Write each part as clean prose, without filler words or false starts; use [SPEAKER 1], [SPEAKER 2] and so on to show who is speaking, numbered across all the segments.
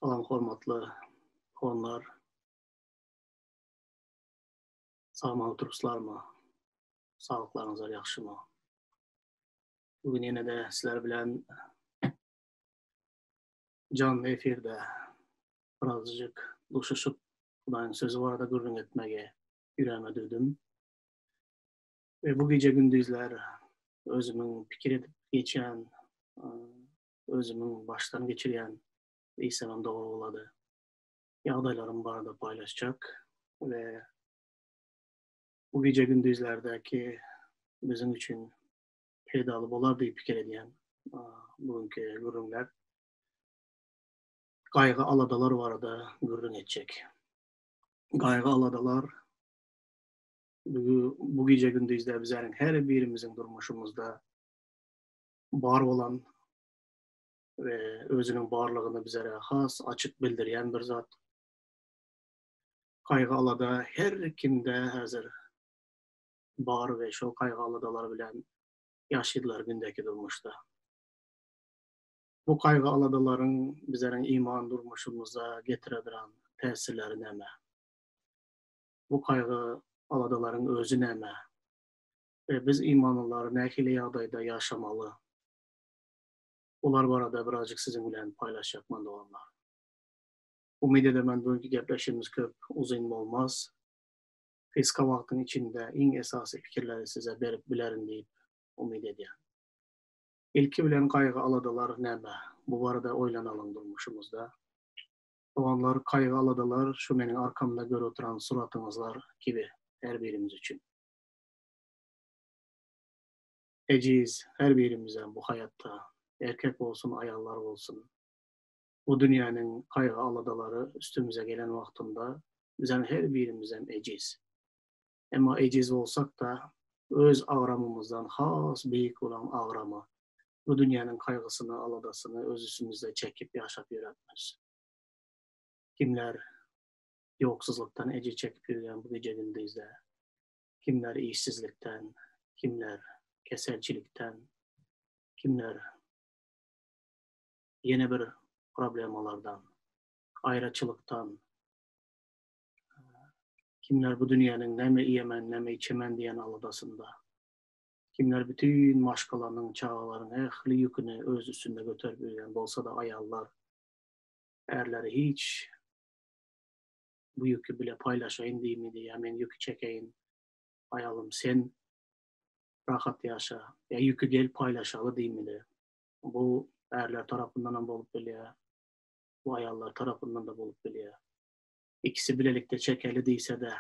[SPEAKER 1] Salam hormatly honlar. Sagman oturypslarmy? Saglyklaryňyzlar ýagşymy? Bu gün ýene-de sizler bilen janly efirde birazjyk duşuşyp, Hudaýyň sözi barada gürrüň etmegi ýüregime düwdüm. We bu gije-gündizler özümiň pikir edip geçýän, özümiň başdan geçirýän diýsemem dogry bolady. Ýagdaýlarym barada paýlaşjak we bu gije-gündizlerdäki biziň üçin peýdaly bolar diýip pikir edýän bu günki gürrüňler gaýgy-aladalar barada gürrüň etjek. Gaýgy-aladalar bu gije-gündizde bizleriň her birimiziň durmuşymyzda bar bolan we özüniň barlygyny bizlere has açyk bildirýän bir zat. Gaýgy-alada her kimde häzir bar we şol gaýgy-aladalar bilen ýaşaýdylar gündeki durmuşda. Bu gaýgy-aladalaryň bizleriň iman durmuşymyza getirebilen täsirleri näme? Bu gaýgy-aladalaryň özi näme? We biz imanlylar nähili ýagdaýda ýaşamaly? Bular barada birazjyk siziň bilen paýlaşjakman doganlar. Umyt edemen bu günki gepleşigimiz köp uzyn bolmaz. Gysga wagtyň içinde iň esasy pikirleri size berip bilerin diýip umyt edýän. Ilki bilen gaýgy-aladalar näme? Bu barada oýlanalyň durmuşymyzda. Doganlar gaýgy-aladalar şu meniň arkamda görüp oturan suratyňyzlar kibi her birimiz üçin. Ejiz her birimizem bu haýatda, erkek bolsun, aýallar bolsun, bu dünýäniň gaýgy-aladalary üstümize gelen wagtynda bizem her birimizem ejiz. Emma ejiz bolsak-da, öz agramymyzdan has beýik bolan agramy, bu dünýäniň gaýgysyny, aladasyny öz üstümizde çekip ýaşap ýöräpmiz. Kimler ýoksuzlykdan ejir çekip ýörýän bu gije-gündizde, Kimler işsizlikden, kimler keselçilikden, kimler ýene bir problemalardan, aýraçylykdan, kimler bu dünýäniň näme iýemen, näme içemen diýen aladasynda, kimler bütin maşgalanyň, çagalaryň ähli ýüküni öz üstünde göterip ýörýän bolsa-da aýallar ärleri hiç bu ýüki bile paýlaşaýyn diýmedi, ýa men ýüki çekeýin, aýalym sen rahat ýaşa, ýa ýüki gel paýlaşaly diýmedi. Bu ärler tarapyndanam bolup bilýär, bu aýallar tarapyndan-da bolup bilýär. Ikisi bilelikde çekeli diýse-de,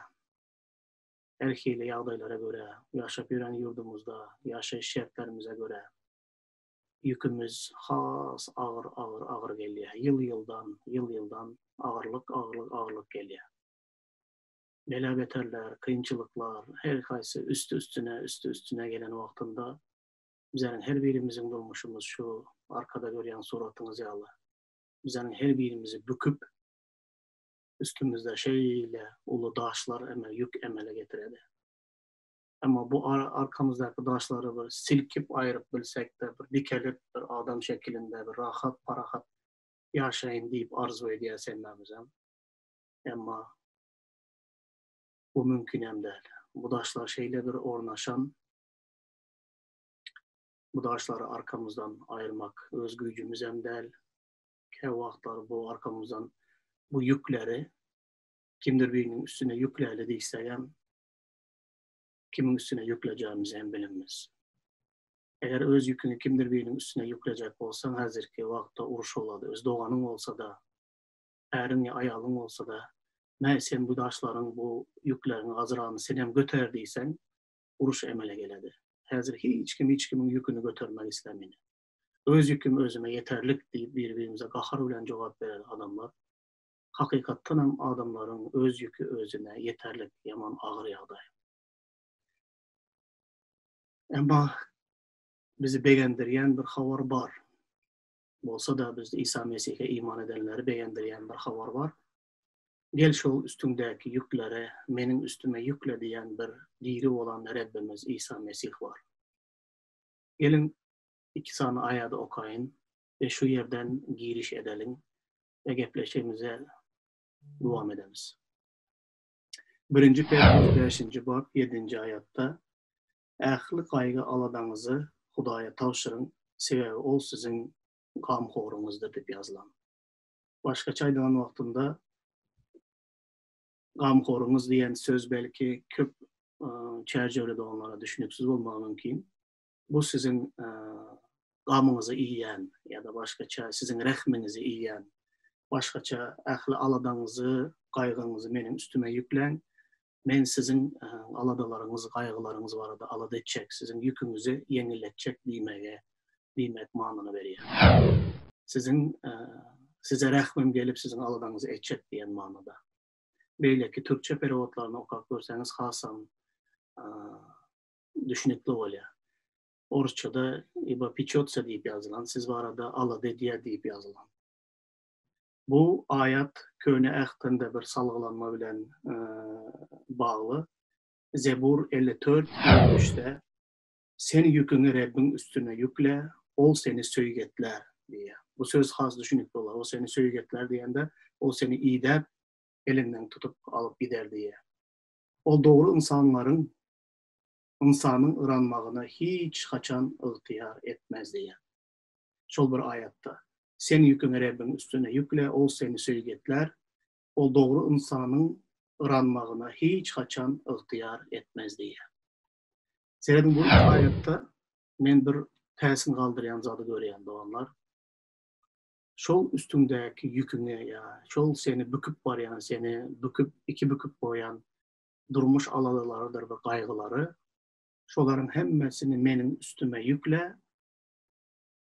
[SPEAKER 1] her hili ýagdaýlara görä, ýaşap ýören ýurdumyzda, ýaşaýyş şertlerimize görä, ýükümiz has agyr, agyr, agyr gelýär. Ýyl-ýyldan, ýyl-ýyldan agyrlyk, agyrlyk, agyrlyk gelýär. Bela-beterler, kynçylyklar, her haýsy üsti-üstüne, üsti-üstüne gelen wagtynda bizleriň her birimiziň durmuşymyz şu arkada görýän suratyňyz ýaly, bizleriň her birimizi büküp, üstümizde şeýle uly daşlar emele, ýük emele getiredi. Emma bu arkamyzdaky daşlary bir silkip aýryp bilsek-de, bir dikelip, bir adam şekilinde bir rahat, parahat ýaşaýyn diýip arzuw edýäs hemmämizem. Emma bu mümkinem däl. Bu daşlar şeýle bir ornaşan, bu daşlary arkamyzdan aýyrmak öz güýjümizem däl. Käwagtlar bu arkamyzdan bu ýükleri kimdir biriniň üstüne ýükläli diýsegem, kimiň üstüne ýüklejegimizi hem bilinmez. Eger öz ýüküňi kimdir biriniň üstüne ýüklejek bolsaň, häzirki wagtda uruş bolady. Öz doganyň bolsa-da, äriň ýa aýalyň bolsa-da, me, sen bu daşlaryň, bu ýükleriň azragyny sen hem göter diýseň, uruş emele geledi. Häzir hiç kim hiç kimiň ýüküni götermek islemini. Öz ýüküm özüme ýeterlik diýip bir-birimize gahar bilen jogap bereli adamlar. Hakykatdanam adamlaryň öz ýüki özüne ýeterlik ýaman agyr ýagdaý. Emma bizi begendirýän bir habar bar. Bolsa-da biz Isa Mesihe iman edenleri begendirýän bir habar bar. Gel şol üstüňdäki ýükleri meniň üstüme ýükle diýen bir diri bolan Rebbimiz Isa Mesih bar. Geliň iki sany aýady okaýyn we şu ýerden giriş edeliň. We gepleşigimize dowam ederis. Birinji Petrus bäşinji bap ýedinji aýatda, Ähli gaýgy-aladaňyzy Hudaýa tabşyryň, sebäbi Ol siziň gamhoruňyzdyr diýip ýazylan. Başgaça aýdylan wagtynda, gamhoruňyz diýen söz belki köp çärjewli doganlara düşüniksiz bolmagy mümkin. Bu siziň gamyňyzy iýýän ýa-da başgaça siziň rehmiňizi iýýän, başgaça ähli aladaňyzy, gaýgyňyzy meniň üstüme ýükläň, men siziň aladalaryňyz, gaýgylaryňyz barada alada etjek, siziň ýüküňizi ýeňilletjek diýmege, diýmek manyny berýär. Siziň size rehmim gelip siziň aladaňyzy etjek diýen manyda. Beýleki türkçe perewodlaryny okap görseňiz hasam düşünikli bolýar. Orsçada ибо печется diýip ýazylan, siz barada alada edýär diýip ýazylan. Bu aýat Köne Ähtinde bir salgylanma bilen bagly. Zebur 54, 23-de, Sen ýüküňi Rebbiň üstüne ýükle, Ol seni söýgetlär diýýär. Bu söz has düşünikli bolar. Ol seni söýgetlär diýende, Ol seni idäp, eliňden tutup alyp gider diýýär. Ol dogry ynsanlaryň ynsanyň yranmagyna hiç haçan ygtyýar etmez diýýär. Şol bir aýatda, Sen ýüküňi Rebbiň üstüne ýükle, Ol seni söýgetlär. Ol dogry ynsanyň yranmagyna hiç haçan ygtyýar etmez diýýär. Serediň bu iki aýatda men bir täsin galdyrýan zady görýän doganlar. Şol üstüňdäki ýüküňe ýa şol seni büküp barýan, seni büküp, iki büküp goýan durmuş aladalarydyr we gaýgylary, şolaryň hemmesini meniň üstüme ýükle,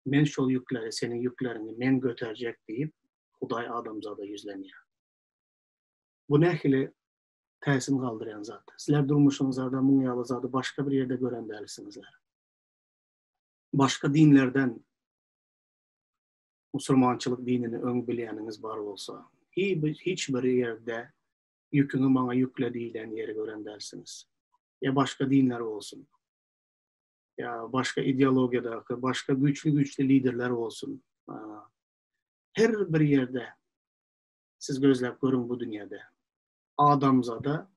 [SPEAKER 1] men şol ýükleri, seniň ýükleriňi men göterjek diýip, Hudaý adamzada ýüzlenýär. Bu nähili täsin galdyrýan zat. Sizler durmuşyňyzlarda muň ýaly zady başga bir ýerde gören dälsiňizler. Başga dinlerden musulmançylyk dinini öň bilýäniňiz bar bolsa, hiç bir ýerde ýüküňi maňa ýükle diýlen ýeri gören dälsiňiz. Ýa başga dinler bolsun. Ýa başga ideologiýadaky başga güýçli-güýçli liderler bolsun. Her bir ýerde siz gözläp görüň bu dünýäde. Adamzada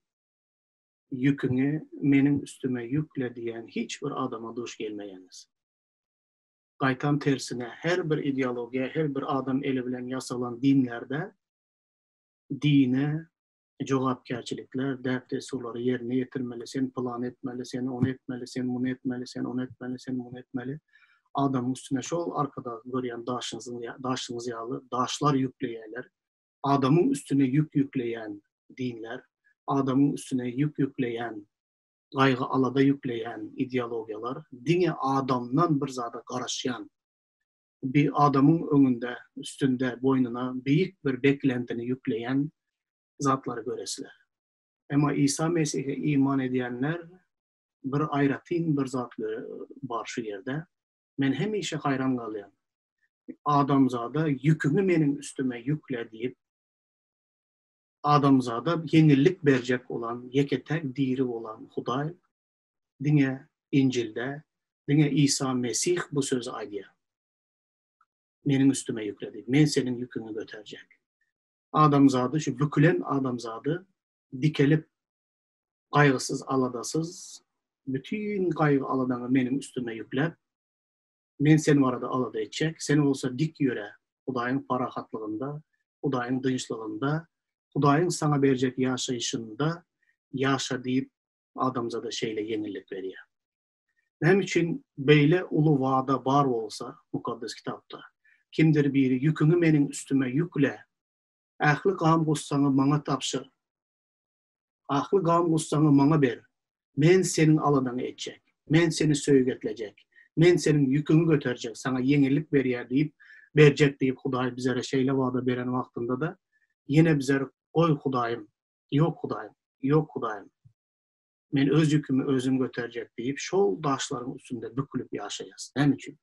[SPEAKER 1] ýüküňi meniň üstüme ýükle diýen hiç bir adama duş gelmeýäňiz. Gaýtam tersine her bir ideologiýa, her bir adam eli bilen ýasalan dinlerde dine jogapkärçilikler, däp-dessurlary ýerine ýetirmeli, sen pylany etmeli, sen ony etmeli, sen muny etmeli, sen ony etmeli, sen muny etmeli. Adamyň üstüne şol arkada görýän daşyňyzyň daşyňyz ýaly daşlar ýükleýärler. Adamyň üstüne ýük ýükleýän dinler, adamyň üstüne ýük ýükleýän, gaýgy-alada ýükleýän ideologiýalar diňe adamdan bir zada garaşýan, bir adamyň öňünde, üstünde, boýnuna beýik bir beklentini ýükleýän zatlary göresizler. Emma Isa Mesihe iman edýänler bir aýratyn bir zat bar şu ýerde. Men hemişe haýran galýan. Adamzada ýüküňi meniň üstüme ýükle diýip, adamzada ýeňillik berjek bolan ýeke-täk diri bolan Hudaý diňe Injilde, diňe Isa Mesih bu sözi aýdýar. Meniň üstüme ýükle diýip, men seniň ýüküňi göterjek. Adamzady, şu bükülen adamzady dikelip, gaýgysyz, aladasyz, bütin gaýgy-aladaňy meniň üstüme ýükläp, men sen barada alada etjek, sen bolsa dik ýöre, Hudaýyň parahatlygynda, Hudaýyň dynçlygynda, Hudaýyň saňa berjek ýaşaýşynda ýaşa diýip, adamzada şeýle ýeňillik berýär. Näme üçin beýle uly wada bar bolsa Mukaddes Kitapda, kimdir biri ýüküňi meniň üstüme ýükle, ähli gam-gussaňy maňa tabşyr, ahli gam-gussaňy maňa ber, men seniň aladaňy etjek, men seni söýgetlejek, men seniň ýüküňi göterjek, saňa ýeňillik berýär diýip, berjek diýip Hudaý bizere şeýle wada beren wagtynda-da, ýene bizer goý Hudaýym, ýok Hudaýym, ýok Hudaýym, men öz ýükümi özüm göterjek diýip, şol daşlaryň üstünde bükülip ýaşaýas. Näme üçin?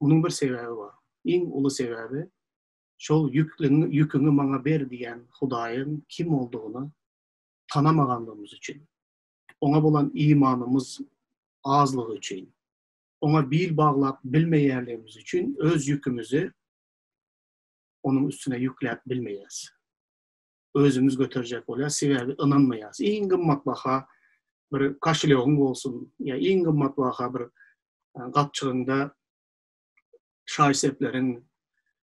[SPEAKER 1] Munuň bir sebäbi bar. Iň uly sebäbi, şol ýükliňi, ýüküňi maňa ber diýen Hudaýyň kim boldugyny tanamagandygymyz üçin, oňa bolan imanymyz azlygy üçin, oňa bil baglap bilmeýänligimiz üçin öz ýükümizi. Onuň üstüne ýükläp bilmeýäs. Özümiz göterjek bolýas, sebäbi ynanmaýas. Iň gymmatbaha bir koşelýogyň bolsun, ýa iň gymmatbaha bir gapjygyňda şaý-sepleriň,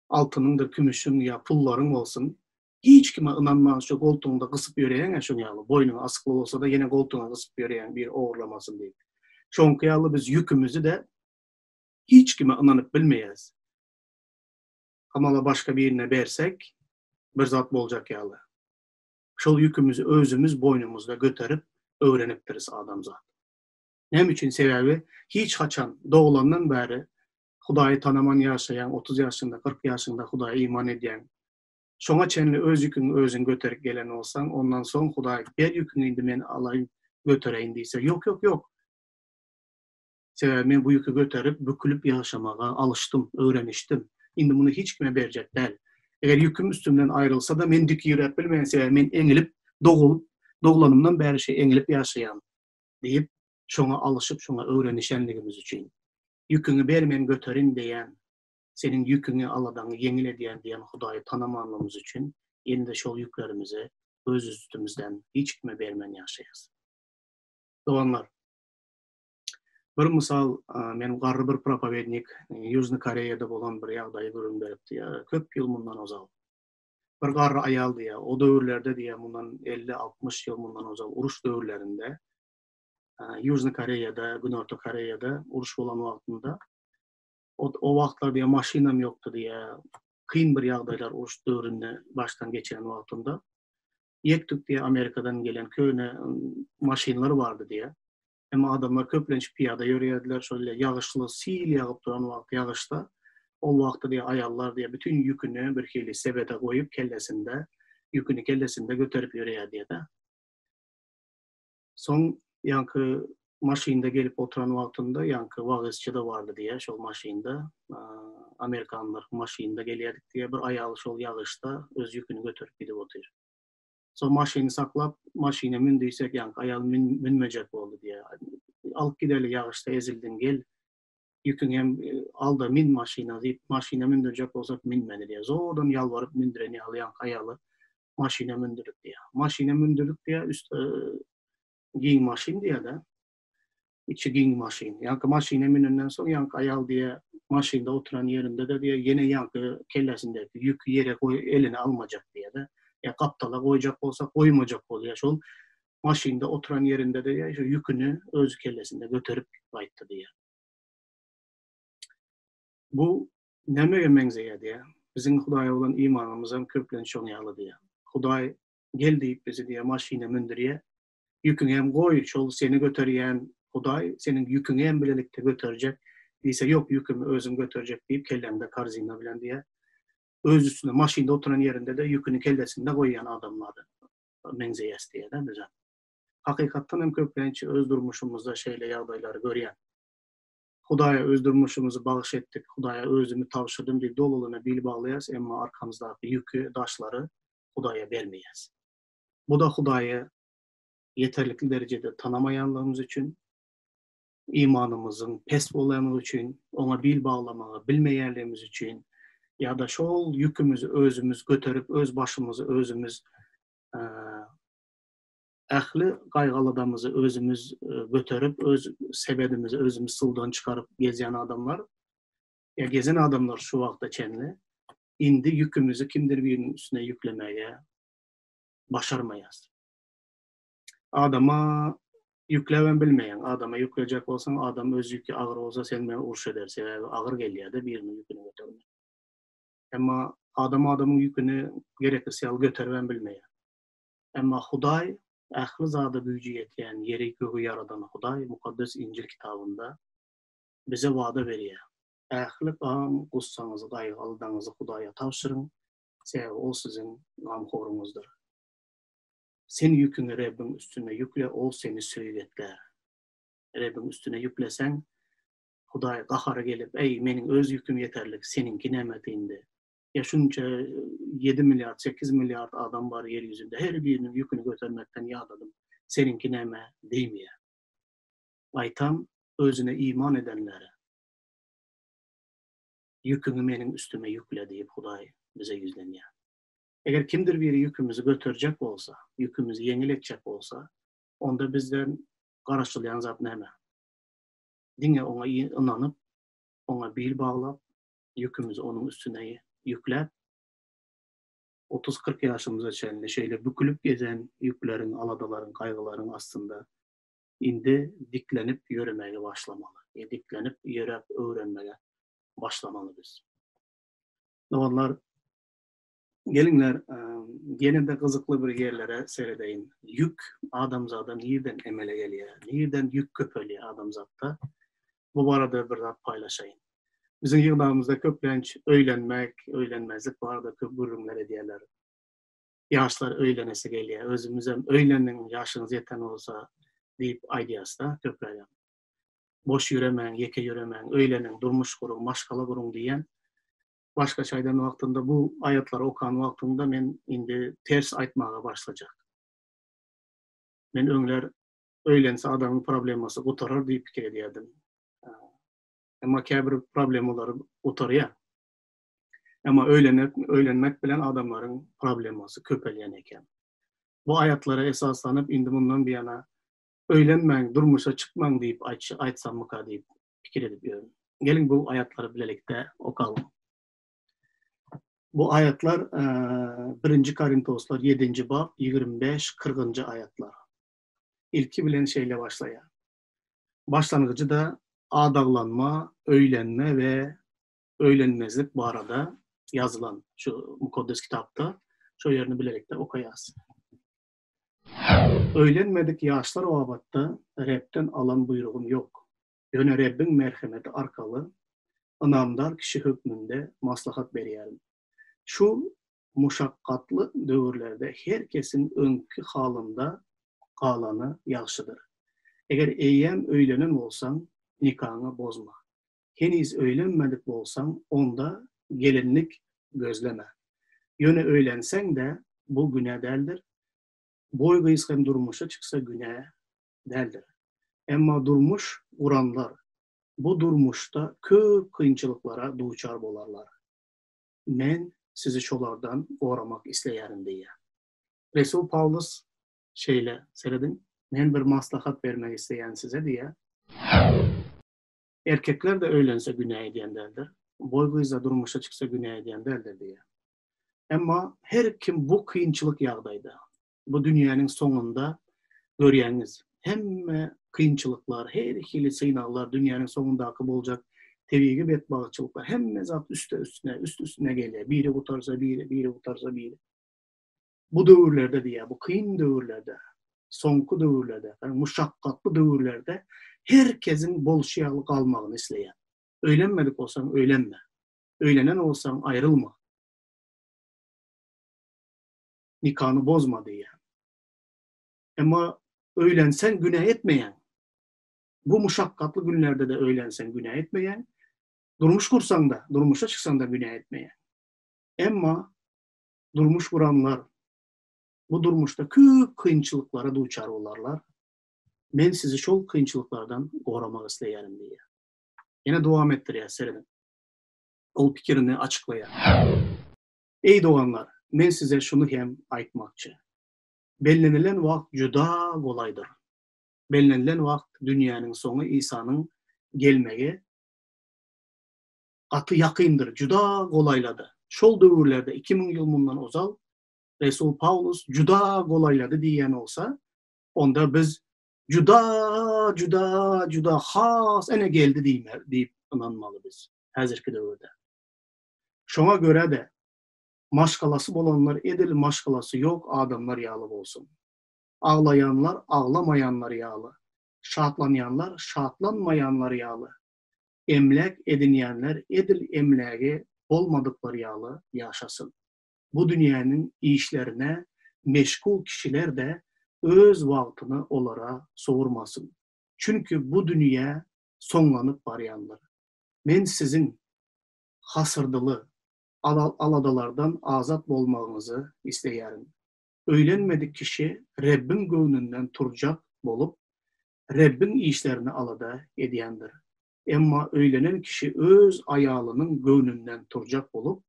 [SPEAKER 1] altynyňdyr kümüşiň ýa pullaryň bolsun, hiç kime ynanman şu goltugyňda gysyp ýöreýäň-ä şoň ýaly, boýnuňa asykly bolsa-da ýene goltugyňa gysyp ýöreýäň biri ogurlamasyn diýip. Şoňky ýaly biz ýükümizi-de hiç kime ynanyp bilmeýäs. Hamala başga birine bersek bir zat boljak ýaly. Şol ýükümizi özümiz boýnumyzda göterip öwrenipdiris adamzat. Näme üçin sebäbi hiç haçan doglandan bäri Hudaýy tanaman ýaşaýaň 30 ýaşyňda 40 ýaşyňda Hudaýa iman edýäň. Şoňa çenli öz ýüküňi özüň göterip gelen bolsaň ondan soň Hudaý ber ýüküňi indi men alaýyn götereýin diýse ýok ýok ýok Sebäbi men bu ýüki göterip, bükülip ýaşamaga alyşdym, öwrenişdim. Indi muny hiç kime berjek däl. Eger ýüküm üstümden aýrylsa-da, men dik ýöräp bilmeýän, sebäbi men eňilip, dogulyp, doglanymdan bäri şeý eňilip ýaşaýan diýip, şoňa alyşyp, şoňa öwrenişenligimiz üçin. Ýüküňi ber, men göterin diýen, seniň ýüküňi, aladaňy ýeňil edýän diýen Hudaýy tanamanlygymyz üçin, ýene-de şol ýüklerimizi öz üstümizden hiç kime bermän ýaşaýas. Doganlar! Bir mysal, men garry bir propowednik Ýužnyý Koreýada bolan bir ýagdaýy gürrüň beripdi, köp ýyl mundan ozal. Bir garry aýal diýýär, o döwürlerde diýýär, mundan 50-60 ýyl mundan ozal uruş döwürlerinde Ýužnyý Koreýada, Günorta Koreýada uruş bolan wagtynda o, o wagtlar diýýär, maşynam ýokdy diýýär, kyn bir ýagdaýlar uruş döwründe başdan geçiren wagtynda ýek-tük diýýär, Amerikadan gelen köne maşynlar bardy diýýär. Emma adamlar köplenç pyýada ýöreýärdiler, şol ýagyşly, sil ýagyp duran wagt ýagyşda, ol wagtda diýýär, aýallar diýýär, bütin ýüküni bir hili sebede goýup kellesinde, ýüküni kellesinde göterip ýöreýär diýýär-de. Soň ýaňky maşynda gelip oturan wagtynda ýaňky wagyzçy-da bardy diýýär, şol maşynda, amerikanlar maşynda gelýärdik diýýär, bir aýal şol ýagyşda öz ýüküni göterip gidip otyr. Soň maşyny saklap, maşyna mün diýsek, ýaňky aýal münmejek boldy diýýär. Alyp gideli, ýagyşda ezildiň, gel. Ýüküňi hem al-da, min maşyna diýip, maşyna mündürjek bolsak, münmedi diýýär. Zordan ýalbaryp mündüren ýaly ýaňky aýaly maşyna mündürdik diýýär. Maşyna mündürdik diýýär, üsti giň maşyn diýýär-de. Içi giň maşyn. Ýaňky maşyna münenden soň ýaňky aýal diýýär, maşynda oturan ýerinde-de diýýär, ýene ýaňky kellesindäki ýüki ýere goý, eline almajak diýýär-de. Ýa gapdala goýjak bolsa, goýmajak bolýar. Şol maşynda oturan ýerinde-de diýýär, şo ýüküni öz kellesinde göterip gaýtdy diýýär. Bu nämege meňzeýär diýýär. Biziň Hudaýa bolan imanymyzam köplenç şoň ýaly diýýär. Hudaý gel diýip bizi diýýär, maşyna mündürýär. Ýüküňem goý, şol seni göterýän Hudaý seniň ýüküňem bilelikde göterjek diýse, ýok, ýükümi özüm göterjek diýip, kelläňde korzina bilen diýýär. Öz üstüne maşynda oturan ýerinde-de ýüküni kellesinde goýýan adamlara meňzeýäs diýýär-de bizem. Hakykatdan hem köplenç öz durmuşymyzda şeýle ýagdaýlary görýän. Hudaýa öz durmuşymyzy bagyş etdik, Hudaýa özümi tabşyrdym diýip dolulygyna bil baglaýas, emma arkamyzdaky ýüki, daşlary Hudaýa bermeýäs. Bu-da Hudaýy ýeterlikli derejede tanamaýanlygymyz üçin, imanymyzyň pes bolanlygy üçin, oňa bil baglamagy bilmeýänligimiz üçin ýa-da şol ýükümizi özümiz göterip, öz başymyzy özümiz ähli gaýgy-aladamyzy özümiz göterip, öz sebedimizi özümiz suwdan çykaryp gezýän adamlar, ýa gezen adamlar şu wagta çenli indi ýükümizi kimdir biriniň üstüne ýüklemäge başarmaýas. Adama ýükläbem bilmeýäň. Adama ýüklejek bolsaň, adam öz ýüki agyr bolsa sen bilen uruş eder. Sebäbi agyr gelýär-de biriniň ýüküni götermek. Emma adam adamyň ýüküni gereklisi ýaly göteribem bilmeýär. Emma Hudaý ähli zada güýji ýetýän, ýeri gögi ýaradan Hudaý Mukaddes Injil kitabynda bize wada berýär. Ähli gam gussaňyzy, gaýgy aladaňyzy Hudaýa tabşyryň, Sebäbi Ol siziň gamhoruňyzdyr. Sen ýüküňi Rebbiň üstüne ýükle, Ol seni söýgetlär. Rebbiň üstüne ýükleseň, Hudaý gahary gelip, Eý, meniň öz ýüküm ýeterlik, seniňki näme indi? Ýa şunça ýedi milliard, sekiz milliard adam bar ýer ýüzünde, her biriniň ýüküni götermekden ýadadym, seniňki näme? diýmeýär. Gaýtam, özüne iman edenlere. Ýüküňi meniň üstüme ýükle diýip, Hudaý bize ýüzlenýär. Eger kimdir biri ýükümizi göterjek bolsa, ýükümizi ýeňil etjek bolsa, onda bizden garaşylýan zat näme? Diňe oňa ynanyp, oňa bil baglap, ýükümizi onuň üstüne ýükläp, otuz-kyrk ýaşymyza çenli şeýle bükülip gezen ýükleriň, aladalaryň, gaýgylaryň astynda indi diklenip ýöremege başlamaly, diklenip ýöräp öwrenmege başlamaly biz. Doganlar, geliňler, ýene-de gyzykly bir ýerlere seredeýin. Ýük adamzada nirden emele gelýär? Nirden ýük köpelýär adamzatda? Bu barada bir zat paýlaşaýyn. Biziň ýygnagymyzda köplenç öýlenmek, öýlenmezlik barada köp gürrüňler edýärler. Ýaşlar öýlenesi gelýär. Özümizem öýleniň, ýaşyňyz ýeten bolsa diýip aýdýas-da köprägem. Boş ýöremäň, ýeke ýöremäň, öýleniň, durmuş guruň, maşgala guruň diýýän. Başgaça aýdan wagtymda bu aýatlary okan wagtymda men indi ters aýtmaga başlajak. Men öňler öýlense adamyň problemasy gutarar diýip pikir edýärdim. Emma käbir problemalary gutarýar. Emma öýlenek, öýlenmek bilen adamlaryň problemasy köpelýän eken. Bu aýatlara esaslanyp indi mundan buýana öýlenmäň, durmuşa çykmaň diýip aýtsammyka diýip pikir edip ýörün. Geliň bu aýatlary bilelikde okalyň. Bu aýatlar Birinji Korintoslar ýedinji bap 25, kyrkynjy aýatlar. Ilki bilen şeýle başlaýar. Başlangyjy-da adaglanma, öýlenme we öýlenmezlik barada ýazylan şu Mukaddes Kitapda şo ýerini bilelikde okaýas. Öýlenmedik ýaşlar babatda Rebden alan buýrugym ýok. Ýöne Rebbiň merhemeti arkaly ynamdar kişi hökmünde maslahat berýärin. Şu muşakgatly döwürlerde her kesiň öňki halynda galany ýagşydyr. Eger eýýäm öýlenen bolsaň, nikaňy bozma. Heniz öýlenmedik bolsaň, onda gelinlik gözleme. Ýöne öýlenseň-de, bu günä däldir. Boý gyz hem durmuşa çyksa günä däldir. Emma durmuş guranlar bu durmuşda köp kynçylyklara duçar bolarlar. Men sizi şolardan goramak isleýärin diýýär. Resul Pawlus şeýle, serediň, Men bir maslahat bermek isleýän size diýýär. Erkekler-de öýlense günä edýän däldir, boý gyz-da durmuşa çyksa günä edýän däldir diýýär. Emma her kim bu kynçylyk ýagdaýda, bu dünýäniň soňunda görýäňiz, hemme kynçylyklar, her hili synaglar, dünýäniň soňundaky boljak tebigy betbagtçylyklar, hemme zat üste-üstüne, üst-üstüne gelýär. Biri gutarsa biri, biri gutarsa biri. Bu döwürlerde diýýär, bu kyn döwürlerde, soňky döwürlerde, ýagny muşakgatly döwürlerde her kesiň bolşy ýaly galmagyny isleýär. Öýlenmedik bolsaň öýlenme. Öýlenen bolsaň aýrylma. Nikany bozma diýýär. Emma öýlenseň günä etmeýäň. Bu muşakgatly günlerde-de öýlenseň günä etmeýäň. Durmuş gursaň-da, durmuşa çyksaň-da günä etmeýäň. Emma durmuş guranlar bu durmuşda köp kynçylyklara duçar bolarlar. Men sizi şol kynçylyklardan goramak isleýärin diýýär. Ýene dowam etdirýär, serediň. Ol pikirini açyklaýar. Eý doganlar, men size şuny hem aýtmakçy. Bellenilen wagt juda golaýdyr. Bellenilen wagt dünýäniň soňy Isanyň gelmegi gaty ýakyndyr, juda golaýlady. Şol döwürlerde, 2000 ýyl mundan ozal resul Pawlus juda golaýlady diýýän bolsa, onda biz juda, juda, juda has ene geldi diýip ynanmaly biz häzirki döwürde. Şoňa görä-de, maşgalasy bolanlar edil maşgalasy ýok adamlar ýaly bolsun. Aglaýanlar aglamaýanlar ýaly, şatlanýanlar şatlanmaýanlar ýaly, emläk edinýänler edil emlägi bolmadyklar ýaly ýaşasyn. Bu dünýäniň işlerine meşgul kişiler-de öz wagtyny olara sowurmasyn. Çünki bu dünýä soňlanyp barýandyr. Men siziň hasyrdyly aladalardan azat bolmagyňyzy isleýärin. Öýlenmedik kişi Rebbiň göwnünden turjak bolup, Rebbiň işlerini alada edýändir. Emma öýlenen kişi öz aýalynyň göwnünden turjak bolup,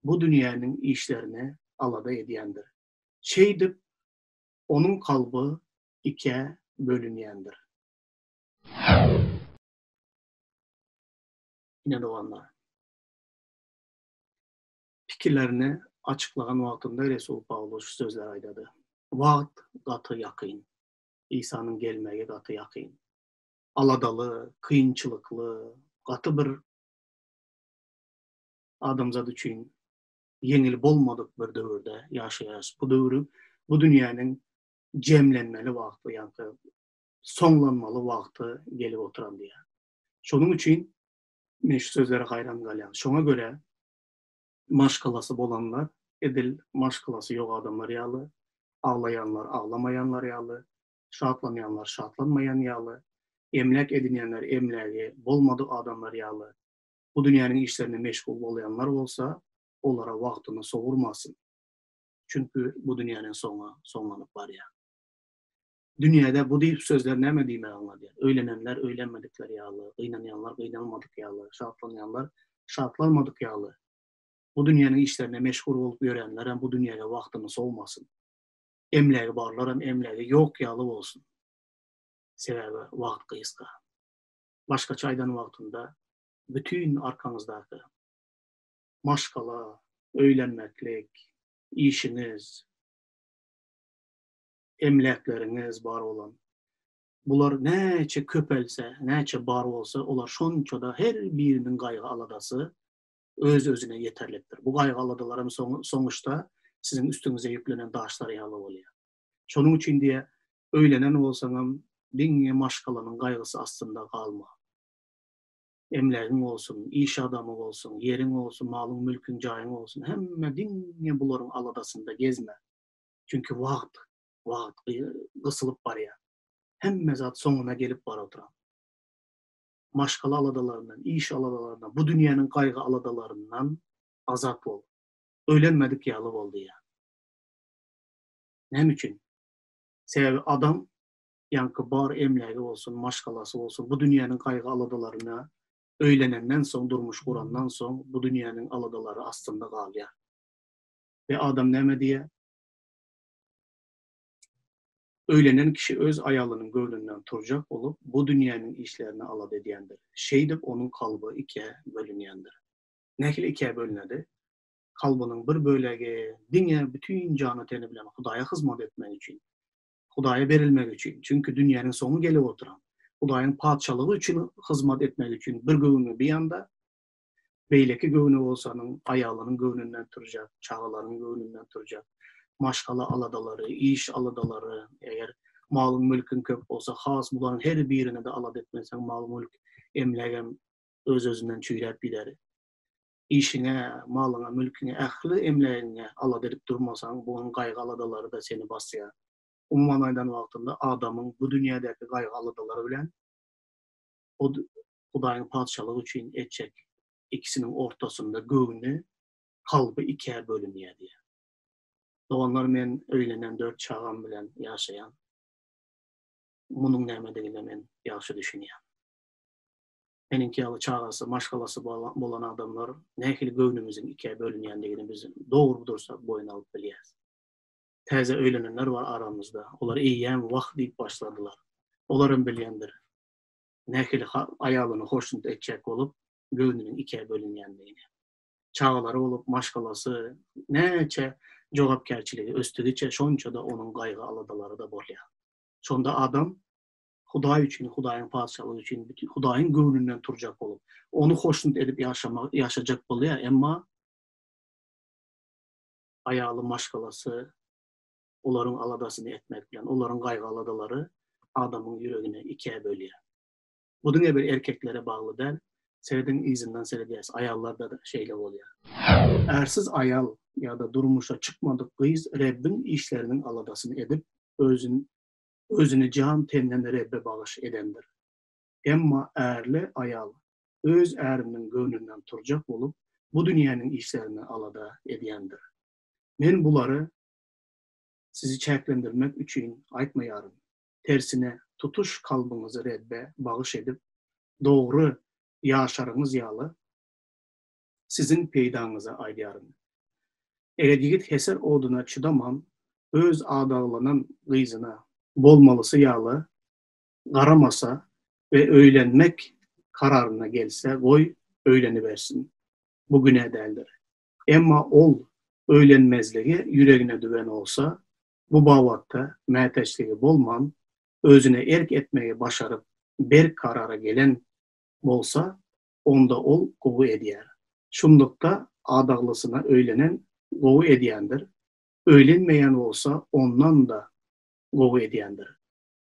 [SPEAKER 1] bu dünýäniň işlerini alada edýändir. Şeýdip, onuň kalby ikä bölünýändir. Ine doganlar. Pikirlerini açyklagan wagtynda resul Pawlus şu sözleri aýdady, Wagt gaty ýakyn. Isanyň gelmegi gaty ýakyn. Aladaly, kynçylykly, gaty bir adamzat üçin ýeňil bolmadyk bir döwürde ýaşaýarys. Bu döwrüň, bu dünýäniň jemlenmeli wagty, ýaňky soňlanmaly wagty gelip oturan diýýär. Şonuň üçin men şu sözlere haýran galýan. Şoňa görä maşgalasy bolanlar edil maşgalasy ýok adamlar ýaly, aglaýanlar aglamaýanlar ýaly, şatlanýanlar şatlanmaýan ýaly, emläk edinýänler emlägi bolmadyk adamlar ýaly, bu dünýäniň işlerine meşgul bolýanlar bolsa, olara wagtyny sowurmasyn. Çünki bu dünýäniň soňy soňlanyp barýar. Dünýäde bu diýip sözler näme diýmegi aňladýar? Öýlenenler öýlenmedikler ýaly, gynanýanlar gynanmadyk ýaly, şatlanýanlar şatlanmadyk ýaly. Bu dünýäniň işlerine meşgul bolup ýörenlerem bu dünýäge wagtyny sowmasyn. Emlägi barlaram emlägi ýok ýaly bolsun. Sebäbi wagt gysga. Başgaça aýdan wagtynda bütin arkaňyzdaky maşgala, öýlenmeklik, işiňiz, emläkleriňiz bar bolan. Bular näçe köpelse, näçe bar bolsa, olar şonça-da her biriniň gaýgy-aladasy öz-özüne ýeterlikdir. Bu gaýgy-aladalaram soňuşda siziň üstüňize ýüklenen daşlar ýaly bolýar. Şonuň üçin diýýär, öýlenen bolsaňam, diňe maşgalanyň gaýgysy astynda galma. Emlägiň bolsun, iş adamy bolsun, ýeriň bolsun, malyň-mülküň, jaýyň bolsun, hemme diňe bularyň aladasynda gezme. Çünki wagt, wagt gysylyp barýar. Hemme zat soňuna gelip bar oturan. Maşgala aladalaryndan, iş aladalaryndan, bu dünýäniň gaýgy-aladalaryndan azat bol. Öýlenmedik ýaly bol diýýär. Näme üçin? Sebäbi adam ýaňky bar emlägi bolsun, maşgalasy bolsun, bu dünýäniň gaýgy-aladalaryna öýlenenden soň, durmuş gurandan soň bu dünýäniň aladalary astynda galýar. We adam näme diýýär? Öýlenen kişi öz aýalynyň göwnünden turjak bolup, bu dünýäniň işlerini alada edýändir. Şeýdip, onuň kalby ikä bölünýändir. Nähili ikä bölünedi? Kalbynyň bir bölegi diňe bütin jany-teni bilen Hudaýa hyzmat etmek üçin, Hudaýa berilmek üçin, çünki dünýäniň soňy gelip oturan, Hudaýyň Patyşalygy üçin hyzmat etmek üçin bir göwni bir ýanda, Beýleki göwni bolsa onuň aýalynyň göwnünden turjak, çagalarynyň göwnünden turjak. Maşgala aladalary, iş aladalary, eger malyň-mülküň köp bolsa, has bularyň her birini-de alada etmeseň, mal-mülk, emlägem öz-özünden çüýräp gider. Işiňe, malyňa, mülküňe, ähli emlägiňe alada edip durmasaň, bunuň gaýgy-aladalary-da seni basýar. Umuman aýdan wagtynda, adamyň bu dünýädäki gaýgy-aladalary bilen o Hudaýyň Patyşalygy üçin etjek ikisiniň ortasynda göwni, kalby ikä bölünýär diýýär. Doganlar men öýlenen dört çagam bilen ýaşaýan. Munuň nämedigine men ýagşy düşünýän. Meniňki ýaly çagasy, maşgalasy bolan adamlar nähili göwnümiziň ikä bölünýändigini biz dogry dursak boýun alyp bilýäs. Täze öýlenenler bar aramyzda. Olar eýýäm wah diýip başladylar. Olaram bilýändir. Nähili aýalyny hoşnut etjek bolup, göwnüniň ikä bölünýändigini. Çagalary bolup, maşgalasy näçe jogapkärçiligi ösdügiçe, şonça-da onuň gaýgy-aladalary-da bolýar. Şonda adam Hudaý üçin, Hudaýyň Patyşalygy üçin bütin Hudaýyň göwnünden turjak bolup, ony hoşnut edip ýaşamak, ýaşajak bolýar, emma aýaly, maşgalasy olaryň aladasyny etmek bilen, olaryň gaýgy-aladalary adamyň ýüregini ikä bölýär. Bu diňe bir erkeklere bagly däl, serediň yzyndan seredýäs, aýallarda-da şeýle bolýar. Ärsiz aýal ýa-da durmuşa çykmadyk gyz Rebbiň işleriniň aladasyny edip, özün özüni jan-tenden Rebbe bagyş edendir. Emma ärli aýal öz äriniň göwnünden turjak bolup, bu dünýäniň işlerini alada edýändir. Men bulary sizi çäklendirmek üçin aýtmaýaryn. Tersine, tutuş kalbyňyzy Rebbe bagyş edip, dogry ýaşaryňyz ýaly, siziň peýdaňyza aýdýaryn. Eger ýigit heser oduna çydaman, öz adaglanan gyzyna bolmalysy ýaly garamasa we öýlenmek kararyna gelse, goý, öýlenibersin. Bu günä däldir. Emma ol öýlenmezligi ýüregine düwen bolsa, bu babatda mätäçligi bolman, özüne erk etmegi başaryp, berk karara gelen bolsa, onda ol gowy edýär. Şunlukda adaglysyna öýlenen gowy edýändir, öýlenmeýän bolsa ondan-da gowy edýändir.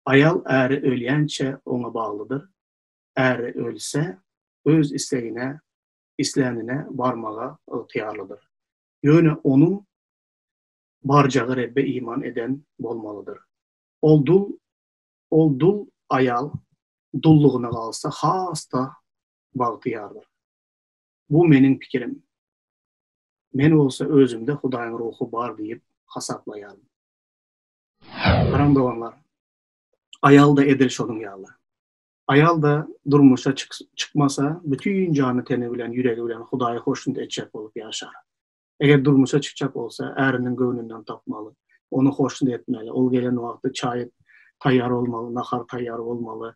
[SPEAKER 1] Aýal äri ölýänçä oňa baglydyr, äri ölse, öz islegine, islänine barmaga ygtyýarlydyr. Ýöne onuň barjagy Rebbe iman eden bolmalydyr. Ol dul Ol dul aýal dullugyna galsa has-da bagtyýardyr. Bu meniň pikirim. Men bolsa özümde Hudaýyň Ruhy bar diýip hasaplaýaryn. Garaň doganlar, aýal-da edil şonuň ýaly. Aýal-da durmuşa çykmasa, bütin jany-teni bilen, ýüregi bilen Hudaýy hoşnut etjek bolup ýaşar. Eger durmuşa çykjak bolsa, äriniň göwnünden tapmaly, ony hoşnut etmeli, ol gelen wagty çaý taýýar bolmaly, nahar taýýar bolmaly,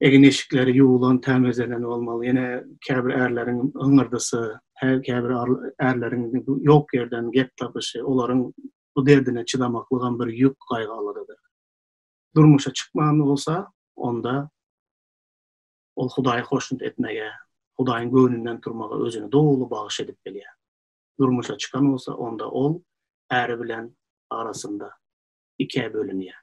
[SPEAKER 1] egin-eşikleri ýuwulan, tämizlenen bolmaly. Ýene käbir ärleriň hyňyrdysy, käbir ärleriň ýok ýerden gep tapyşy, olaryň bu derdine çydamaklygam bir ýük gaýgy-aladadyr. Durmuşa çykman bolsa, onda Ol Hudaýy hoşnut etmege, Hudaýyň göwnünden turmaga özüni doly bagyş edip bilýär. Durmuşa çykan bolsa, onda ol äri bilen arasynda ikä bölünýär.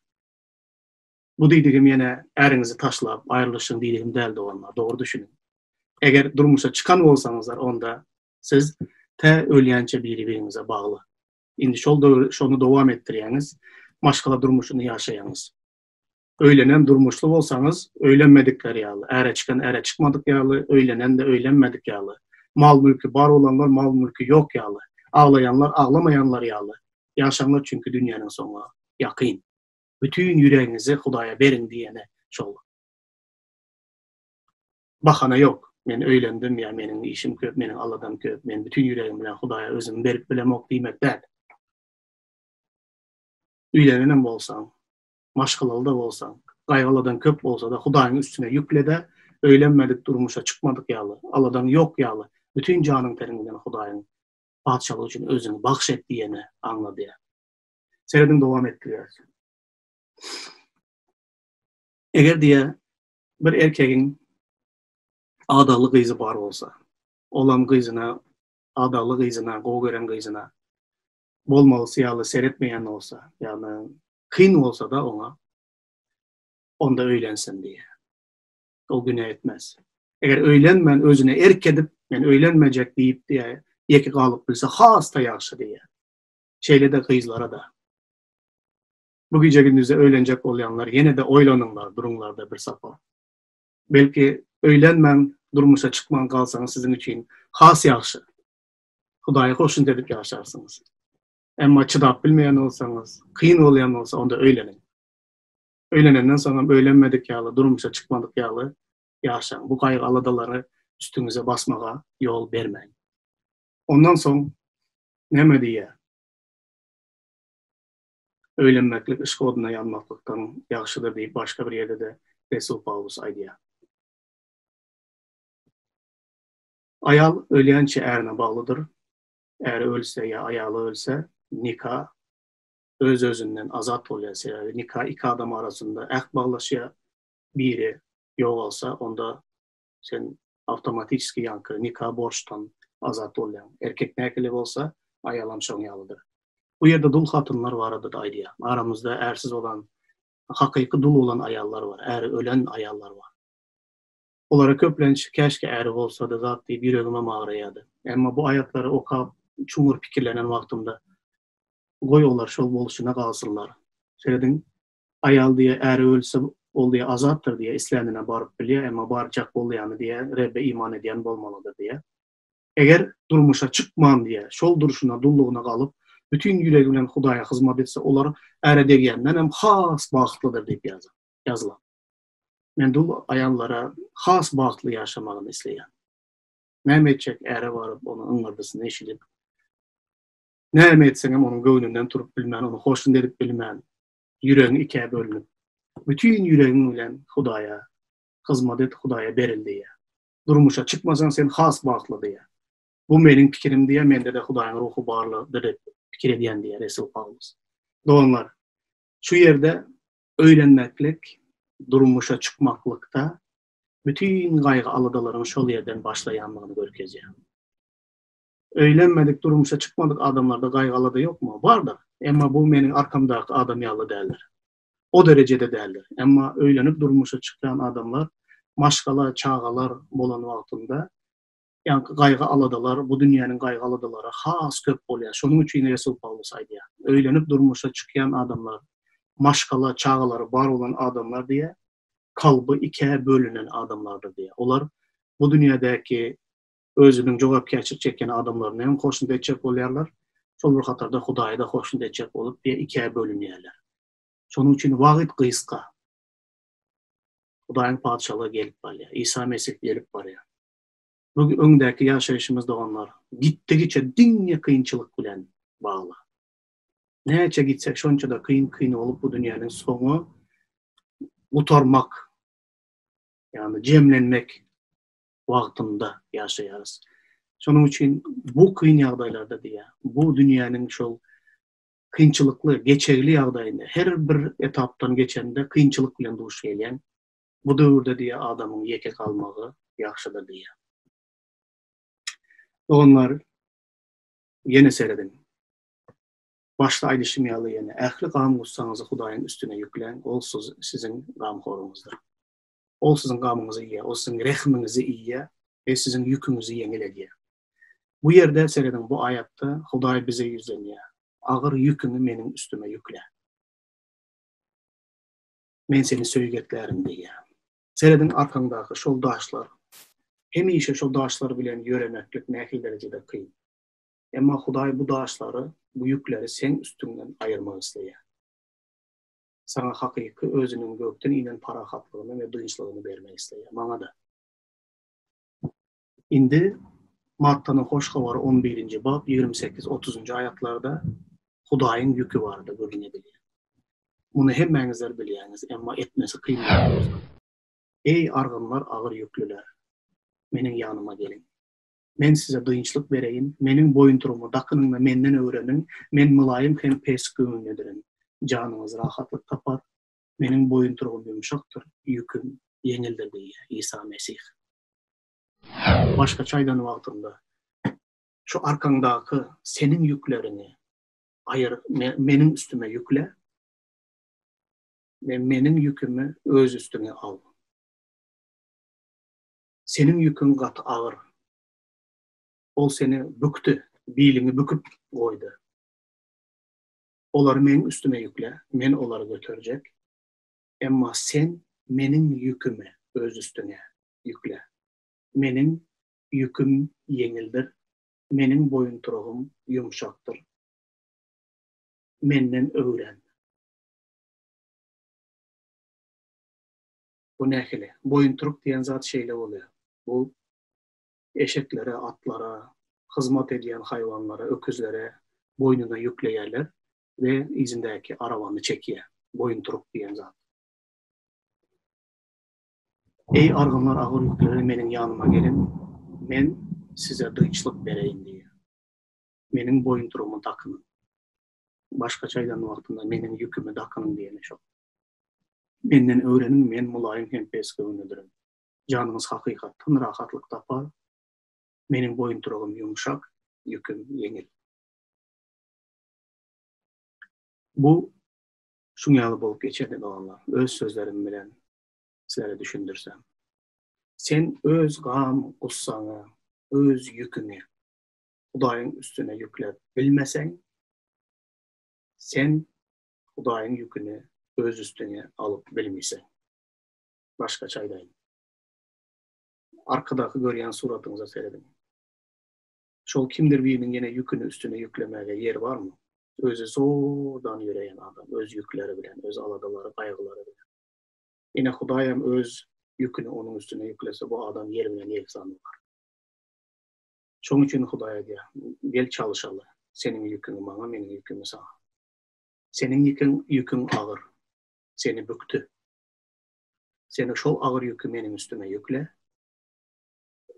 [SPEAKER 1] Bu diýdigim ýene äriňizi taşlap, aýrylyşyň diýdigim däl doganlar, dogry düşüniň. Eger durmuşa çykan bolsaňyzlar, onda siz tä ölýänçä biri-biriňize bagly. Indi şol döwür şony dowam etdirýäňiz, maşgala durmuşyny ýaşaýaňyz. Öýlenen durmuşly bolsaňyz, öýlenmedikler ýaly, äre çykan äre çykmadyk ýaly, öýlenen-de öýlenmedik ýaly, mal-mülki bar bolanlar mal-mülki ýok ýaly, aglaýanlar aglamaýanlar ýaly ýaşaňlar çünki dünýäniň soňy ýakyn. Bütin ýüregiňizi Hudaýa beriň diýeni şol. Bahana ýok. Men öýlendim ýa meniň işim köp, meniň aladam köp, men bütin ýüregim bilen Hudaýa özümi berip bilemok diýmek däl. Öýlenenem bolsaň, maşgalaly-da bolsaň, gaýgy-aladaň köp bolsa-da, Hudaýyň üstüne ýükle-de, öýlenmedik, durmuşa çykmadyk ýaly, aladaň ýok ýaly, bütin janyň-teniň bilen Hudaýyň Patyşalygy üçin özüňi bagyş et diýeni aňladýar. Serediň, dowam etdirýäris. Eger diýýär, bir erkegiň adagly gyzy bar bolsa, olam gyzyna, adagly gyzyna, gowy gören gyzyna bolmalysy ýaly seretmeýän bolsa, ýagny kyn bolsa-da oňa, onda öýlensin diýýär. Ol günä etmez. Eger öýlenmän özüne erk edip, men öýlenmejek diýip diýýär, ýeke galyp bilse has-da ýagşy diýýär. Şeýle-de gyzlara-da. Bu gije-gündizde öýlenjek bolýanlar ýene-de oýlanyňlar, duruňlar-da bir sapa. Belki öýlenmän, durmuşa çykman galsaňyz siziň üçin has ýagşy. Hudaýy hoşnut edip ýaşarsyňyz. Emma çydap bilmeýän bolsaňyz, kyn bolýan bolsa, onda öýleniň. Öýlenenden soňam öýlenmedik ýaly, durmuşa çykmadyk ýaly ýaşaň. Bu gaýgy-aladalary üstüňize basmaga ýol bermäň. Ondan soň näme diýýär? Öýlenmeklik yşk oduna ýanmaklykdan ýagşydyr diýip başga bir ýerde-de resul Pawlus aýdýar. Aýal ölýänçä ärine baglydyr. Äri ölse ýa aýaly ölse, nika öz-özünden azat bolýar. Sebäbi nika iki adam arasynda äht baglaşýar. Biri ýogalsa, onda sen awtomatiçeski ýaňky nika borçdan azat bolýaň. Erkek nähili bolsa, aýalam şoň ýalydyr. Bu ýerde dul hatynlar barada-da aýdýar. Aramyzda ärsiz bolan, hakyky dul bolan aýallar bar, äri ölen aýallar bar. Olara köplenç käşgä äri bolsady zat diýip ýüregimem agraýardy. Emma bu aýatlary okap çuňňur pikirlenen wagtymda, goý olar şol bolşuna galsynlar. Serediň, aýal diýýär äri ölse ol diýýär azatdyr diýýär, islänine baryp bilýär, emma barjak bolýany diýýär Rebbe iman edýän bolmalydyr diýýär. Eger durmuşa çykman diýýär, şol durşuna dullugyna galyp, bütin ýüregi bilen Hudaýa hyzmat etse olar äre degýändenem has bagtlydyr diýip ýazylan. Men dul aýallara has bagtly ýaşamagyny isleýän. Näme etjek äre baryp onuň yňňyrdysyny eşidip. Näme etseňem onuň göwnünden turup bilmän, ony hoşnut edip bilmän, ýüregiň ikä bölünip, bütin ýüregiň bilen Hudaýa hyzmat et, Hudaýa beril diýýär. Durmuşa çykmasaň sen has bagtly diýýär. Bu meniň pikirim diýýär, mende-de Hudaýyň ruhy barlydyr diýip pikir edýän diýýär Resul Pawlus. Doganlar, şu ýerde öýlenmeklik, durmuşa çykmaklykda bütin gaýgy-aladalaryň şol ýerden başlaýanlygyny görkezýär. Öýlenmedik, durmuşa çykmadyk adamlarda gaýgy-alada ýokmy? Bardyr. Emma bu meniň arkamdaky adam ýaly däldir. O derejede däldir. Emma öýlenip durmuşa çykýan adamlar maşgala, çagalar bolan wagtynda ýaňky gaýgy-aladalar, bu dünýäniň gaýgy-aladalary has köp bolýar. Şonuň üçin Resul Pawlus aýdýar, öýlenip durmuşa çykýan adamlar, maşgala, çagalary bar bolan adamlar diýýär, kalby ikä bölünen adamlardyr diýýär. Olar bu dünýädäki özüniň jogapkärçilik çekýän adamlaryny hem hoşnut etjek bolýarlar, şol bir hatarda Hudaýy-da hoşnut etjek bolup diýýär, ikä bölünýärler. Şonuň üçin wagt gysga. Hudaýyň Patyşalygy gelip barýar. Isa Mesih gelip barýar. Bu öňdäki ýaşaýşymyz doganlar, gitdigiçe diňe kynçylyk bilen bagly. Näçe gitsek şonça-da kyn-kyn bolup bu dünýäniň soňy gutarmak, ýagny jemlenmek wagtynda ýaşaýarys. Şonuň üçin bu kyn ýagdaýlarda diýýär, bu dünýäniň şol kynçylykly, geçegli ýagdaýynda, her bir etapdan geçende kynçylyk bilen duş gelýän bu döwürde diýýär, adamyň ýeke galmagy ýagşydyr diýýär. Doganlar, ýene serediň. Başda aýdyşym ýaly ýene, ähli gam-gussaňyzy Hudaýyň üstüne ýükläň, Ol siziň gamhoruňyzdyr. Ol siziň gamyňyzy iýýär, Ol siziň rehmiňizi iýýär we siziň ýüküňizi ýeňil edýär. Bu ýerde, serediň, bu aýatda Hudaý bize ýüzlenýär, Agyr ýüküňi meniň üstüme ýükle. Men seni söýgetlärin diýýär. Serediň, arkaňdaky şol daşlar, hemişe şol daşlar bilen ýöremeklik nähili derejede kyn. Emma Hudaý bu daşlary, bu ýükleri seň üstüňden aýyrmak isleýär. Saňa hakyky Özüniň gökden inen parahatlygyny we dynçlygyny bermek isleýär. Maňa-da. Indi Mattanyň Hoş Habary on birinji bap 28, otuzynjy aýatlarda Hudaýyň ýüki barada gürrüň edilýär. Muny hemmäňizler bilýäňiz, emma etmesi kyn bolan bir zat. Eý, argynlar, agyr ýüklüler, Meniň ýanyma geliň. Men size dynçlyk bereýin, Meniň boýuntyrygymy dakynyň we Menden öwreniň, Men mylaýym hem pes göwünlidirin. Janyňyz rahatlyk tapar. Meniň boýuntyrygym ýumşakdyr, ýüküm ýeňildir diýýär Isa Mesih. Başgaça aýdan wagtynda, şu arkaňdaky seniň ýükleriňi aýyr, meniň üstüme ýükle we meniň ýükümi öz üstüňe al. Seniň ýüküň gaty agyr. Ol seni bükdi, biliňi büküp goýdy. Olary meň üstüme ýükle, men olary göterjek. Emma sen meniň ýükümi öz üstüňe ýükle. Meniň ýüküm ýeňildir, meniň boýunturygym ýumşakdyr. Menden öwren. Bu nähili? Boýunturyk diýen zat şeýle bolýar. Bu eşeklere, atlara, hyzmat edýän haýwanlara, öküzlere boýnuna ýükleýärler we yzyndaky arabany çekýär. Boýunturyk diýen zat. Eý, argynlar, agyr ýüklere meniň ýanyma geliň, men size dynçlyk bereýin diýýär. Meniň boýunturygymy dakynyň. Başgaça aýdan wagtynda, meniň ýükümi dakynyň diýeni şol. Menden öwreniň, men mylaýym hem pesgöwünlidirin. Janyňyz hakykatdan rahatlyk tapar. Meniň boýunturygym ýumşak, ýüküm ýeňil. Bu şuň ýaly bolup geçerdi, doganlar. Öz sözlerim bilen sizlere düşündirsem. Sen öz gam gussaňy, öz ýüküňi Hudaýyň üstüne ýükläp bilmeseň, sen Hudaýyň ýüküni öz üstüňe alyp bilmisiň. Başgaça aýdaýyn. Arkadaky görýän suratyňyza serediň. Şol kimdir biriniň ýene ýüküni üstüne ýüklemäge ýer barmy? Özi zordan ýöreýän adam, öz ýükleri bilen, öz aladalary, gaýgylary bilen. Ine, Hudaýam öz ýüküni onuň üstüne ýüklese, bu adam ýer bilen ýegsan bolar. Şonuň üçin Hudaý aýdýar, Gel çalyşaly. Seniň ýüküňi maňa, meniň ýükümi saňa. Seniň ýüküň, ýüküň agyr. Seni bükdi. Sen şol agyr ýüki meniň üstüme ýükle.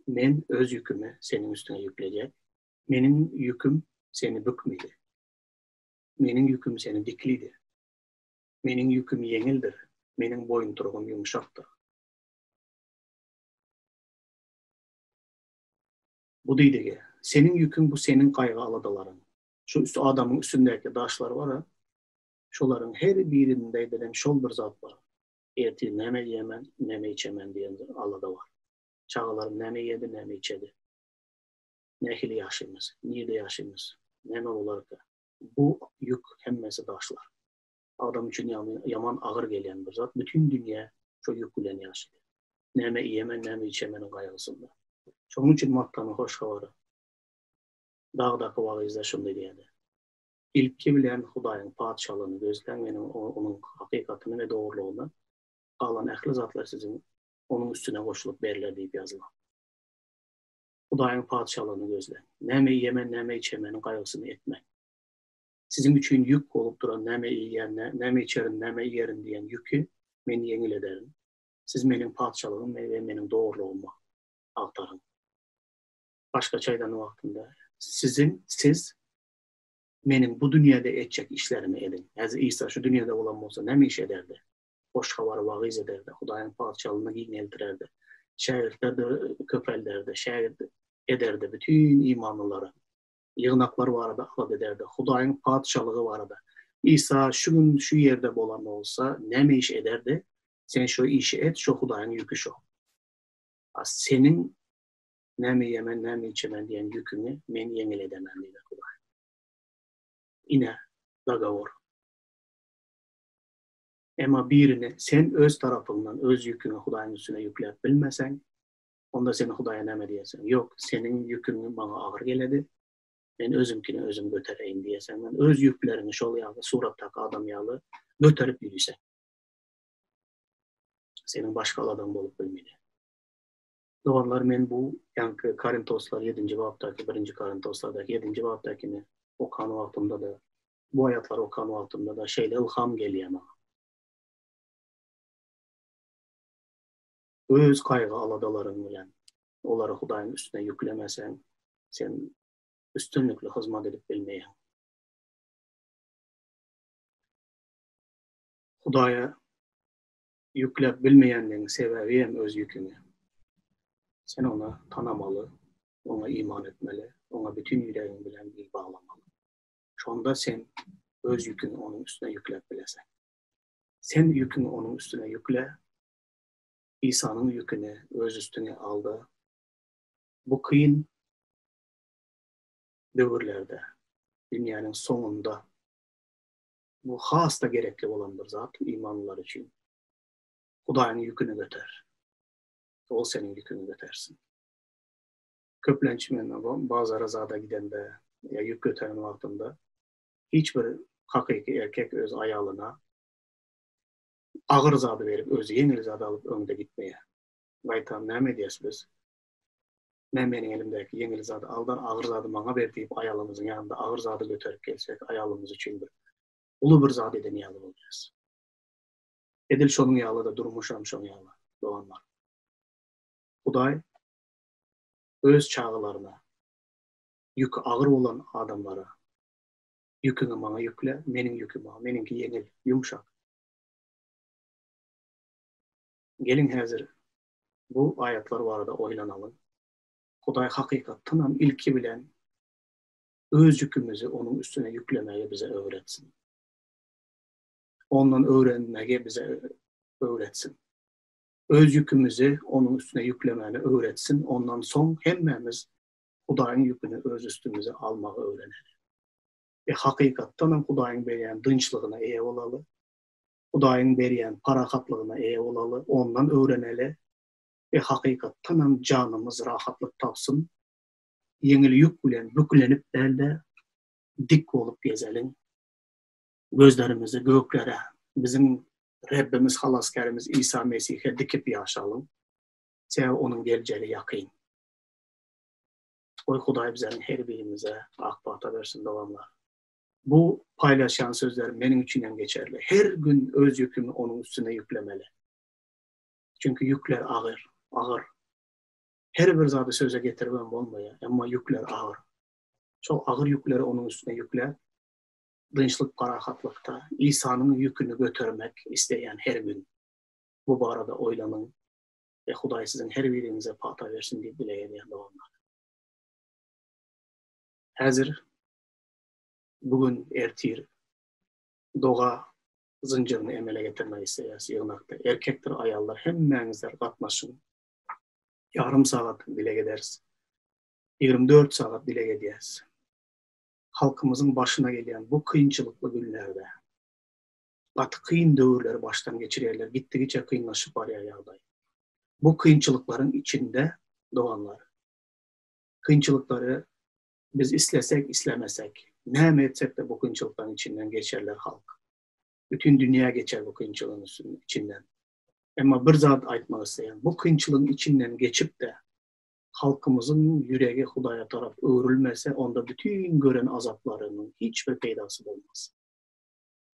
[SPEAKER 1] Men öz ýükümi seniň üstüňe ýüklejek. Meniň ýüküm seni bükmedi. Meniň ýüküm seni diklidi. Meniň ýüküm ýeňildir, meniň boýunturygym ýumşakdyr. Bu diýdigi, seniň ýüküň bu seniň gaýgy-aladalaryň. Şu üst adamyň üstündäki daşlar bar-a, şolaryň her birinde edilem şol bir zat bar. Ertir näme iýemen, näme içemen diýen alada bar. Çagalarym näme iýedi, näme içedi? Nähili ýaşaýmyz? Nirde ýaşaýmyz? Näme bolarka? Bu ýük hemmesi daşlar. Adam üçin ýaman agyr gelýän bir zat. Bütin dünýä şo ýük bilen ýaşaýar. Näme iýemen, näme içemeniň gaýgysynda. Şonuň üçin Mattanyň hoş habary dagdaky wagyzda şunday diýýärdi, Ilki bilen Hudaýyň Patyşalygyny gözläň, meniň onuň hakykatyny we dogrulygyny, galan ähli zatlar siziň onuň üstüne goşulyp berler diýip ýazylan. Hudaýyň Patyşalygyny gözläň. Näme iýemen, näme içemeniň gaýgysyny etmäň. Siziň üçin ýük bolup duran näme iýen, näme içerin, näme iýerin diýen ýüki men ýeňil ederin. Siz meniň Patyşalygym we meniň dogrulygymy agtaryň. Başgaça aýdan wagtynda, siziň, siz meniň bu dünýäde etjek işlerimi ediň. Häzir Isa şu dünýäde bolan bolsa näme iş ederdi? Hoş Habary wagyz ederdi, Hudaýyň Patyşalygyny giňeltirerdi, şägirtler köpelderdi, şägirt ederdi bütin imanlylary. Ýygnaklar barada alada ederdi, Hudaýyň Patyşalygy barada. Isa şu gün şu ýerde bolan bolsa näme iş ederdi? Sen şo işi et, şo Hudaýyň ýüki şo. A seniň näme iýemen, näme içemen diýen ýüküňi men ýeňil edemen diýdi Hudaý. Ine, dogowor. Emma birini sen öz tarapyňdan öz ýüküňi Hudaýyň üstüne ýükläp bilmeseň, onda sen Hudaýa näme diýersiň? Ýok, seniň ýüküň maňa agyr geledi, men özümkini özüm götereýin diýerseň, men öz ýükleriňi şol ýaly suratdaky adam ýaly göterip ýörüseň. Seniň başga aladaň bolup bilmedi. Doganlar, men bu ýaňky Korintoslar ýedinji bapdaky, birinji Korintoslardaky ýedinji bapdakini okan wagtymda-da, bu aýatlary okan wagtymda-da şeýle ylham gelýär maňa. Öz gaýgy-aladalaryň bilen olary Hudaýyň üstüne ýüklemeseň, sen üstünlikli hyzmat edip bilmeýäň. Hudaýa ýükläp bilmeýänligiň sebäbi hem öz ýüküňi. Sen ony tanamaly, oňa iman etmeli, oňa bütin ýüregiň bilen bil baglamaly. Şonda sen öz ýüküňi onuň üstüne ýükläp bileseň. Sen ýüküňi onuň üstüne ýükle, Isanyň ýüküni öz üstüňe al-da, bu kyn döwürlerde, dünýäniň soňunda bu has-da gerekli bolan bir zat imanlylar üçin. Hudaýyň ýüküni göter. Ol seniň ýüküňi götersin. Köplenç men bazara zada gidende ýa ýük göteren wagtymda hiç bir hakyky erkek öz aýalyna agyr zady berip özi ýeňil zady alyp öňde gitmeýär. Gaýtam näme edýäs biz? Mä meniň elimdäki ýeňil zady al-da agyr zady maňa ber diýip aýalymyzyň ýanynda agyr zady göterip gelsek aýalymyz üçin bir uly bir zat eden ýaly bolýas. Edil şonuň ýaly-da durmuşam şoň ýaly doganlar. Hudaý öz çagalaryna ýüki agyr bolan adamlara ýüküňi maňa ýükle, meniň ýüküm maňa, meniňki ýeňil, ýumşak. Geliň häzir bu aýatlar barada oýlanalyň. Hudaý hakykatdanam ilki bilen öz ýükümizi Onuň üstüne ýüklemegi bize öwretsin. Ondan öwrenmegi bize öwretsin. Öz ýükümizi Onuň üstüne ýüklemäni öwretsin, ondan soň hemmämiz Hudaýyň ýüküni öz üstümize almagy öwreneli. We hakykatdanam Hudaýyň berýän dynçlygyna eýe bolaly. Hudaýyň berýän parahatlygyna eýe bolaly, Ondan öwreneli we hakykatdanam janymyz rahatlyk tapsyn. Ýeňil ýük bilen büklenip däl-de, dik bolup gezeliň. Gözlerimizi göklere, biziň Rebbimiz, Halasgärimiz Isa Mesihe dikip ýaşalyň. Sebäbi Onuň geljegi ýakyn. Goý Hudaý bizleriň her birimize ak pata bersin doganlar. Bu paýlaşýan sözlerim meniň üçin hem geçerli. Her gün öz ýükümi onuň üstüne ýüklemeli. Çünki ýükler agyr, agyr. Her bir zady söze getiribem bolmaýar, emma ýükler agyr. Şol agyr ýükleri onuň üstüne ýükläp, dynçlyk parahatlykda Isanyň ýüküni götermek isleýän her gün. Bu barada oýlanyň we Hudaý siziň her biriňize pata bersin diýip dileg edýän doganlar. Häzir, bu gün, ertir doga zynjyryny emele getirmek isleýäs ýygnakda. Erkekdir, aýallar hemmäňizler gatnaşyň. Ýarym sagat dileg ederis. 24 sagat dileg edýäs. Halkymyzyň başyna gelýän bu kynçylykly günlerde gaty kyn döwürleri başdan geçirýärler, gitdigiçe kynlaşyp barýar ýagdaý. Bu kynçylyklaryň içinde doganlar, kynçylyklary biz islesek, islemesek, näme etsek-de bu kynçylyklaryň içinden geçerler halk. Bütin dünýä geçer bu kynçylygyň içinden. Emma bir zat aýtmak isleýän, bu kynçylygyň içinden geçip-de, halkymyzyň ýüregi Hudaýa tarap öwrülmese, onda bütin gören azaplarynyň hiç bir peýdasy bolmaz.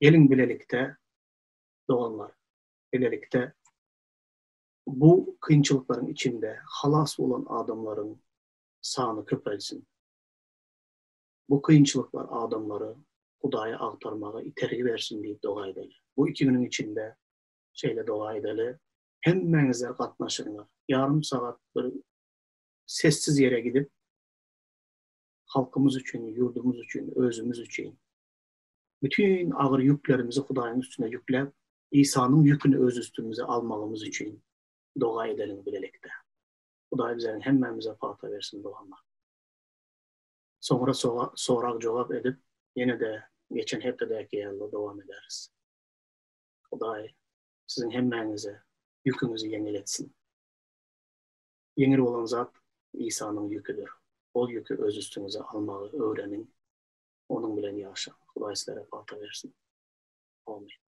[SPEAKER 1] Geliň bilelikde, doganlar, bilelikde bu kynçylyklaryň içinde halas bolan adamlaryň sany köpelsin. Bu kynçylyklar adamlary Hudaýy agtarmaga itergi bersin diýip doga edeli. Bu iki günüň içinde şeýle doga edeli. Hemmäňizler gatnaşyňlar. Ýarym sagat bir sessiz ýere gidip, halkymyz üçin, ýurdumyz üçin, özümiz üçin bütin agyr ýüklerimizi Hudaýyň üstüne ýükläp, Isanyň ýüküni öz üstümize almagymyz üçin doga edeliň bilelikde. Hudaý bizleriň hemmämize pata bersin doganlar. Soňra sorag-jogap edip, ýene-de geçen hepdedäki ýaly dowam ederis. Hudaý siziň hemmäňize ýüküňizi ýeňil etsin. Ýeňil bolan zat Isanyň ýüküdir. Ol ýüki öz üstüňize almagy öwreniň, onuň bilen ýaşaň. Hudaý sizlere pata bersin. Amin.